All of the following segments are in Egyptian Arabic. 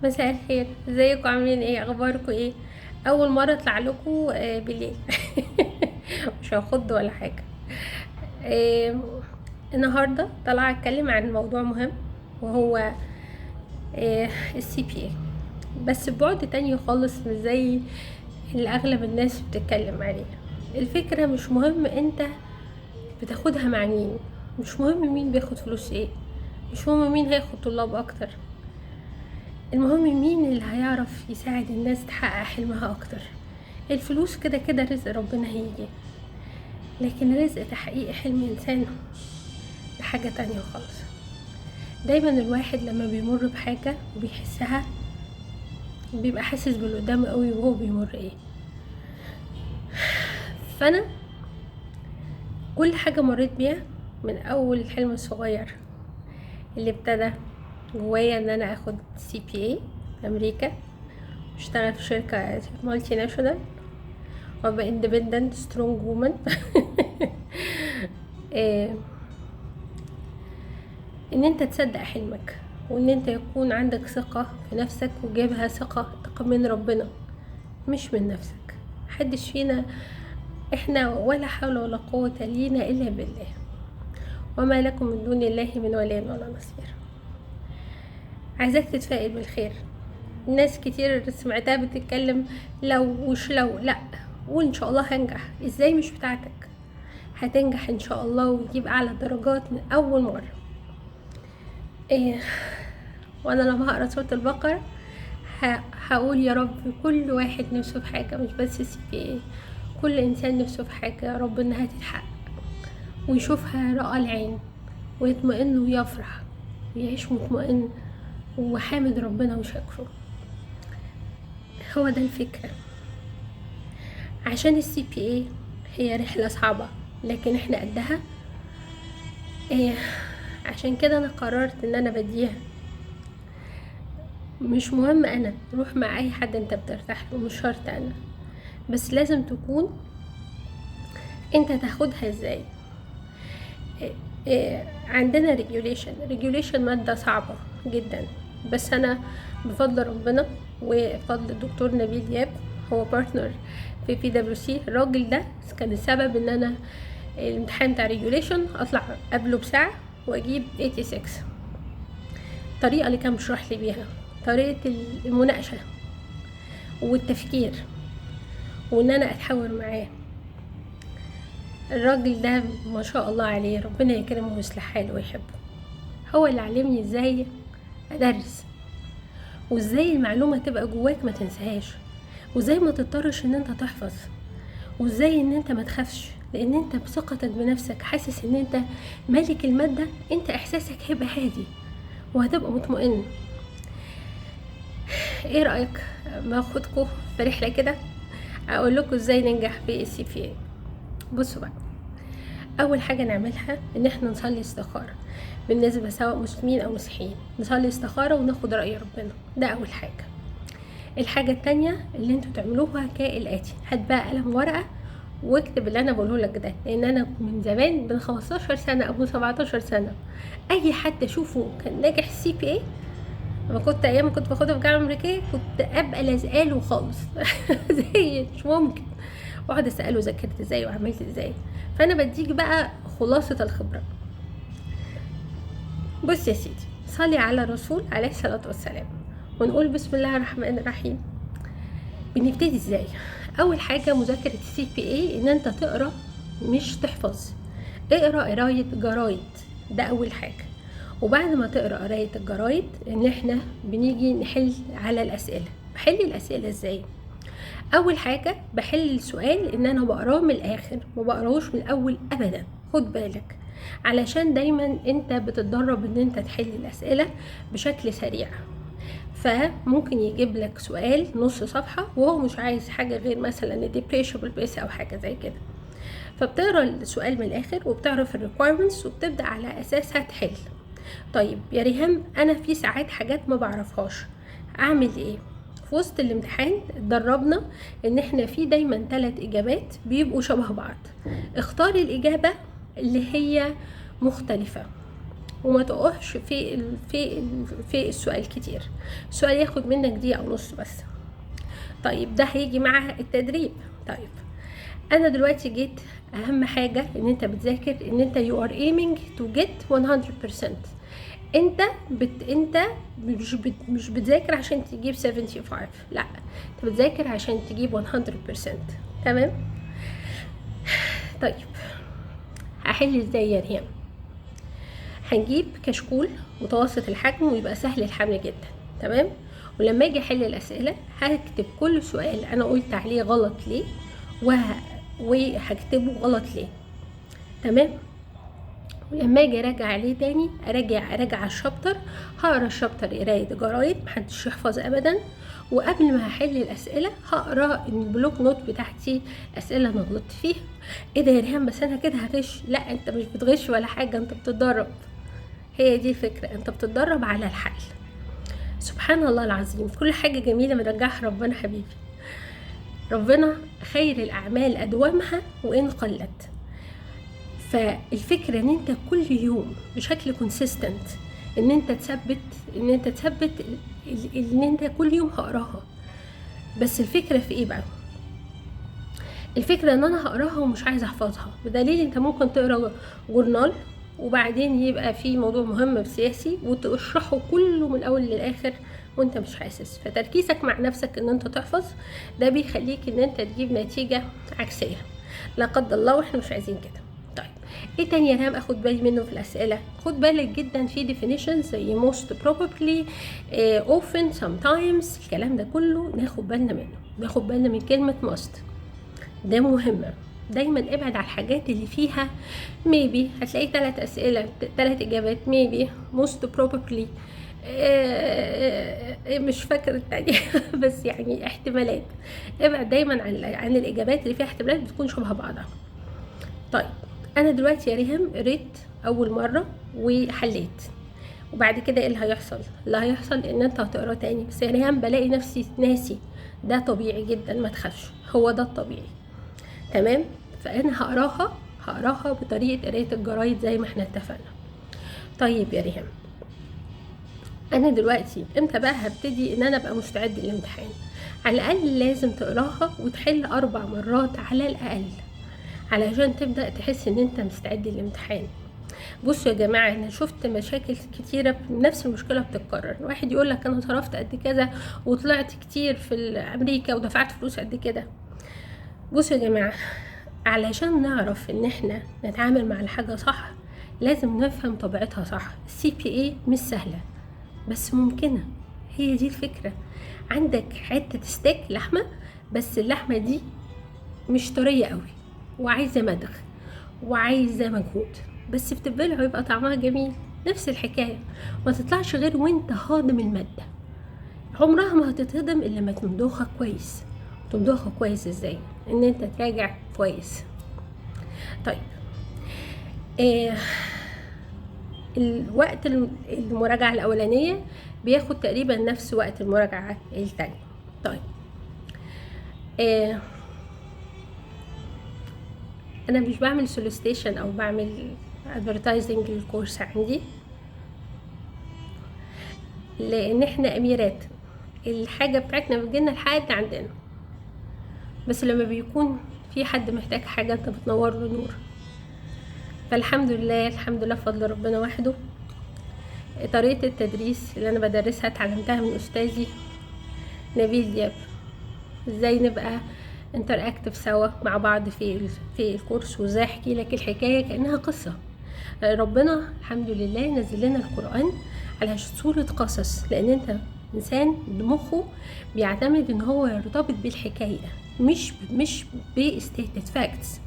مساء الخير، ازيكم؟ عاملين ايه؟ اخباركم ايه؟ اول مرة اطلع لكم بالليل. مش هاخد ولا حاجة. النهارده طالعه اتكلم عن موضوع مهم، وهو ال CPA، بس ببعد تاني خالص، مش زي اللي اغلب الناس بتتكلم عليه. الفكرة مش مهم انت بتاخدها مع مين، مش مهم مين بياخد فلوس ايه، مش مهم مين هياخد طلاب اكتر، المهم مين اللي هيعرف يساعد الناس تحقق حلمها اكتر. الفلوس كده كده رزق ربنا هيجي، لكن رزق تحقيق حلم انسان ده حاجة تانية خالص. دايما الواحد لما بيمر بحاجة وبيحسها بيبقى حاسس باللي قدامه قوي وهو بيمر ايه. فانا كل حاجة مريت بيها من اول الحلم الصغير اللي ابتدى جوايا ان انا اخد CPA امريكا، اشتغل في شركة multinational وابقى independent strong woman. ان انت تصدق حلمك، وان انت يكون عندك ثقة في نفسك، وجيبها ثقة من ربنا مش من نفسك. محدش فينا احنا ولا حول ولا قوة لينا الا بالله، وما لكم من دون الله من ولي ولا نصير. عايزاك تتفائل بالخير. ناس كتير سمعتها بتتكلم لو وش لو، لا قول ان شاء الله هنجح. ازاي مش بتاعتك؟ هتنجح ان شاء الله وتجيب اعلى درجات من اول مرة. وانا لما هقرا سورة البقرة هقول يا رب كل واحد نفسه في حاجة، مش بس CPA، كل انسان نفسه في حاجة يا رب انها تتحقق ويشوفها رأى العين ويطمئن ويفرح ويعيش مطمئن وحامد ربنا وشاكره. هو ده الفكرة. عشان CPA هي رحلة صعبة لكن احنا قدها. عشان كده انا قررت ان انا بديها. مش مهم انا روح مع اي حد انت بترتاح له، مش شرط انا، بس لازم تكون انت تاخدها ازاي. عندنا regulation مادة صعبة جدا، بس انا بفضل ربنا وبفضل الدكتور نبيل دياب، هو partner في PwC. الراجل ده كان السبب ان انا الامتحان بتاع regulation اطلع قبله بساعة واجيب 86. الطريقة اللي كان بيشرح لي بيها، طريقة المناقشة والتفكير، وان انا اتحاور معاه. الراجل ده ما شاء الله عليه، ربنا يكرمه ويصلح حاله ويحبه. هو اللي علمني ازاي ادرس، وازاي المعلومة تبقى جواك ما تنساهاش، وازاي ما تضطرش ان انت تحفظ، وازاي ان انت ما تخافش، لان انت بثقتك بنفسك حاسس ان انت مالك المادة، انت احساسك هيبقى هادي وهتبقى مطمئن. ايه رأيك ما اخدكم في رحلة كده اقول لكم ازاي ننجح في CPA؟ بصوا بقى، اول حاجة نعملها ان احنا نصلي استخارة، بالنسبة سواء مسلمين او مسيحيين نصلي استخارة وناخد رأي ربنا، ده اول حاجة. الحاجة التانية اللي انتوا تعملوها كالآتي: هات بقى قلم ورقة واكتب اللي انا بقوله لك ده، لان انا من زمان، من 15 سنة او من 17 سنة، اي حد اشوفه كان ناجح CPA، لما كنت ايام كنت باخدها في جامعة امريكية كنت ابقى لازقاله خالص. زي مش ممكن، واقعد اساله ذاكرت ازاي وعملت ازاي. فانا بديك بقى خلاصة الخبرة. بص يا سيدي، صلي على الرسول عليه الصلاة والسلام، ونقول بسم الله الرحمن الرحيم. بنبتدي ازاي؟ اول حاجة مذاكرة CPA ان انت تقرا مش تحفظ. اقرا قراية جرايد، ده اول حاجة. وبعد ما تقرا قراية الجرايد ان احنا بنيجي نحل على الاسئلة. بحل الاسئلة ازاي؟ اول حاجة بحل السؤال ان انا بقراه من الاخر، ما بقراهوش من الاول ابدا، خد بالك، علشان دايما انت بتتدرب ان انت تحل الاسئلة بشكل سريع. فممكن يجيب لك سؤال نص صفحة وهو مش عايز حاجة غير مثلا depreciable base او حاجة زي كده، فبتقرا السؤال من الاخر وبتعرف ال requirements وبتبدأ على اساسها تحل. طيب يا ريهام، انا في ساعات حاجات ما بعرفهاش، اعمل ايه؟ في وسط الامتحان اتدربنا ان احنا في دايما 3 اجابات بيبقوا شبه بعض، اختاري الاجابة اللي هي مختلفة. وما تقفش في السؤال كتير. السؤال ياخد منك دقيقة ونص بس. طيب ده هيجي مع التدريب. طيب انا دلوقتي جيت، اهم حاجة ان انت بتذاكر ان انت you are aiming to get 100%. انت مش بتذاكر عشان تجيب 75، لا، انت بتذاكر عشان تجيب 100%. تمام؟ طيب هحل ازاي يا ريهام؟ هنجيب كشكول متوسط الحجم ويبقى سهل الحمل جدا. تمام؟ ولما اجي احل الاسئلة هكتب كل سؤال انا قلت عليه غلط ليه، وهكتبه غلط ليه. تمام؟ ولما اجي اراجع عليه تاني اراجع على ال chapter، هقرا ال chapter قرايه جرايد، محدش يحفظ ابدا. وقبل ما هحل الاسئلة هقرا ال block note بتاعتي، اسئلة انا غلطت فيها. ايه ده يا ريهام بس انا كده هغش؟ لا، انت مش بتغش ولا حاجة، انت بتتدرب. هي دي الفكرة، انت بتتدرب على الحل. سبحان الله العظيم، كل حاجة جميلة بنرجعها ربنا حبيبي. ربنا خير الاعمال ادومها وان قلت. فالفكرة ان انت كل يوم بشكل consistent ان انت تثبت، ان انت تثبت ان انت كل يوم هقراها. بس الفكرة في ايه بقى؟ الفكرة ان انا هقراها ومش عايزة احفظها. بدليل انت ممكن تقرا جورنال وبعدين يبقى في موضوع مهم سياسي وتشرحه كله من الاول للاخر وانت مش حاسس. فتركيزك مع نفسك ان انت تحفظ ده بيخليك ان انت تجيب نتيجة عكسية لا قدر الله، واحنا مش عايزين كده. طيب ايه تاني يا ريهام اخد بالي منه في الاسئلة؟ خد بالك جدا في definitions زي most probably، often، sometimes، الكلام ده كله ناخد بالنا منه. ناخد بالنا من كلمة must، ده مهمة. دايما ابعد على الحاجات اللي فيها maybe، هتلاقي 3 اسئلة 3 اجابات maybe، most probably، مش فاكرة التانية بس يعني احتمالات. ابعد دايما عن الاجابات اللي فيها احتمالات بتكون شبه بعضها. طيب انا دلوقتي يا ريهام قريت اول مرة وحليت، وبعد كده ايه اللي هيحصل؟ اللي هيحصل ان انت هتقرا تاني. بس يا ريهام بلاقي نفسي ناسي، ده طبيعي جدا، ما تخافش، هو ده الطبيعي. تمام؟ فانا هقراها بطريقة قرايه الجرايد زي ما احنا اتفقنا. طيب يا ريهام انا دلوقتي امتى بقى هبتدي ان انا ابقى مستعد للامتحان؟ على الاقل لازم تقراها وتحل 4 مرات على الاقل علشان تبدا تحس ان انت مستعد للامتحان. بصوا يا جماعة، انا شفت مشاكل كتيرة نفس المشكلة بتتكرر. واحد يقول لك انا صرفت قد كذا وطلعت كتير في امريكا ودفعت فلوس قد كده. بصوا يا جماعة، علشان نعرف ان احنا نتعامل مع الحاجة صح لازم نفهم طبيعتها صح. ال CPA مش سهلة بس ممكنة، هي دي الفكرة. عندك حتة ستيك لحمه، بس اللحمة دي مش طرية قوي وعايزه مدغ وعايزه مجهود، بس بتبلع ويبقى طعمها جميل. نفس الحكاية، ما تطلعش غير وانت هاضم المادة. عمرها ما هتتهضم الا لما تمضغها كويس. تمضغها كويس ازاي؟ ان انت تراجع كويس. طيب الوقت المراجعة الاولانية بياخد تقريبا نفس وقت المراجعة الثانية. طيب انا مش بعمل solicitation او بعمل advertising للكورس عندي، لان احنا اميرات، الحاجة بتاعتنا بتجيلنا لحد عندنا، بس لما بيكون في حد محتاج حاجة انت بتنور له نور. فالحمد لله، الحمد لله بفضل ربنا وحده. طريقه التدريس اللي انا بدرسها اتعلمتها من استاذي نبيل دياب، ازاي نبقى interactive سوا مع بعض في الكورس، وازاي احكي لك الحكاية كانها قصة. ربنا الحمد لله نزل لنا القران على صوره قصص، لان انت انسان مخه بيعتمد ان هو يرتبط بالحكاية مش ب stated facts.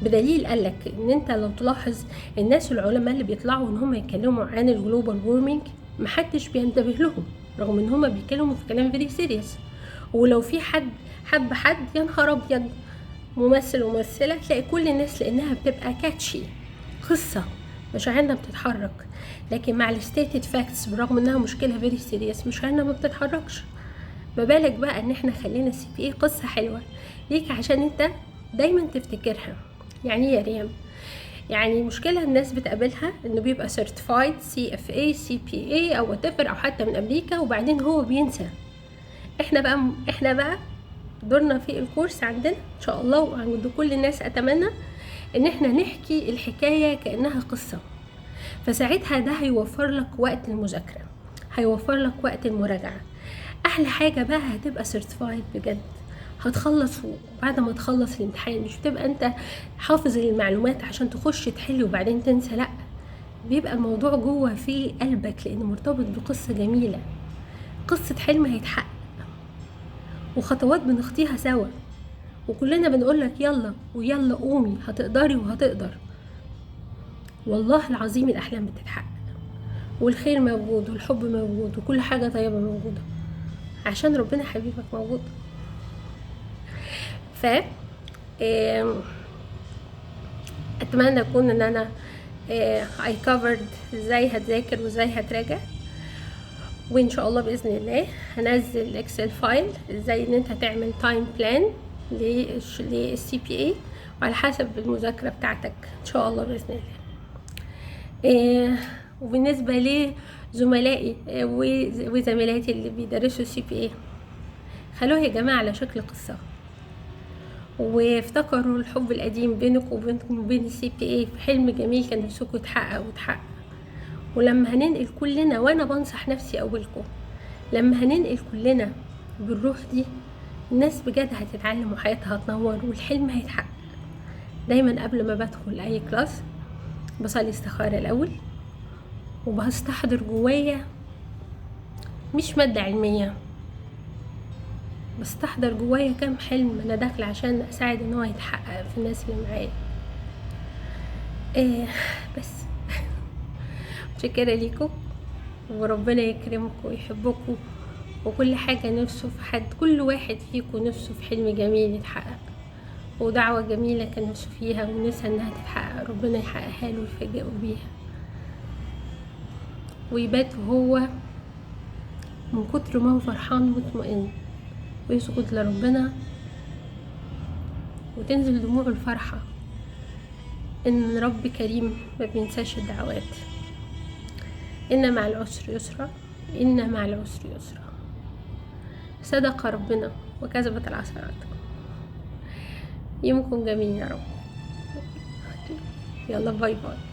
بدليل قالك ان انت لو تلاحظ الناس العلماء اللي بيطلعوا ان هم يتكلموا عن ال global warming محدش بينتبه لهم، رغم ان هم بيتكلموا في كلام very serious. ولو في حد حب حد يا نهار ابيض ممثل وممثله، تلاقي كل الناس، لانها بتبقى catchy قصة، مشاعرنا بتتحرك. لكن مع ال stated facts بالرغم انها مشكلة very serious مشاعرنا ما بتتحركش. ما بالك بقى ان احنا خلينا ال CPA قصة حلوة ليك عشان انت دايما تفتكرها. يعني ايه يا ريم؟ يعني مشكلة الناس بتقابلها انه بيبقى certified CFA CPA او whatever، او حتى من امريكا، وبعدين هو بينسى. احنا بقى دورنا في الكورس عندنا ان شاء الله وعند كل الناس، اتمنى ان احنا نحكي الحكاية كأنها قصة. فساعتها ده هيوفر لك وقت المذاكرة، هيوفر لك وقت المراجعة. احلى حاجة بقى هتبقى certified بجد، هتخلص، وبعد ما تخلص الامتحان مش بتبقى انت حافظ المعلومات عشان تخش تحل وبعدين تنسى، لا، بيبقى الموضوع جوه في قلبك لانه مرتبط بقصة جميلة، قصة حلم هيتحقق وخطوات بنخطيها سوا، وكلنا بنقولك يلا ويلا قومي، هتقدري وهتقدر. والله العظيم الأحلام بتتحقق، والخير موجود والحب موجود وكل حاجة طيبة موجودة عشان ربنا حبيبك موجود. ف اتمنى اكون ان انا I covered ازاي هتذاكر وازاي هتراجع. وان شاء الله باذن الله هنزل Excel file ازاي ان انت تعمل time plan لل CPA وعلى حسب المذاكرة بتاعتك ان شاء الله باذن الله. وبالنسبة لزملائي وزميلاتي اللي بيدرسوا ال CPA، خلوها يا جماعة على شكل قصه، وافتكروا الحب القديم بينكم وبينكم وبين ال CPA، حلم جميل كان نفسكم يتحقق وتحقق. ولما هننقل كلنا، وانا بنصح نفسي اولكم، لما هننقل كلنا بالروح دي، الناس بجد هتتعلم وحياتها هتنور والحلم هيتحقق. دايما قبل ما بدخل اي class بصلي استخارة الاول، وبستحضر جوايا مش مادة علمية، بستحضر جوايا كام حلم انا داخله عشان اساعد ان هو يتحقق في الناس اللي معايا. إيه بس، متشكرة ليكم، وربنا يكرمكم ويحبكم، وكل حاجة نفسه في حد، كل واحد فيكم نفسه في حلم جميل يتحقق، ودعوة جميلة كان نفسه فيها ونفسه انها تتحقق، ربنا يحققها له ويفاجئه بيها، ويبات وهو من كتر ما هو فرحان مطمئن، ويسجد لربنا وتنزل دموع الفرحة ان رب كريم ما بينساش الدعوات. ان مع العسر يسرا، ان مع العسر يسرا. صدق ربنا وكذبت العثرات. يومكم جميل يا رب. يلا bye bye.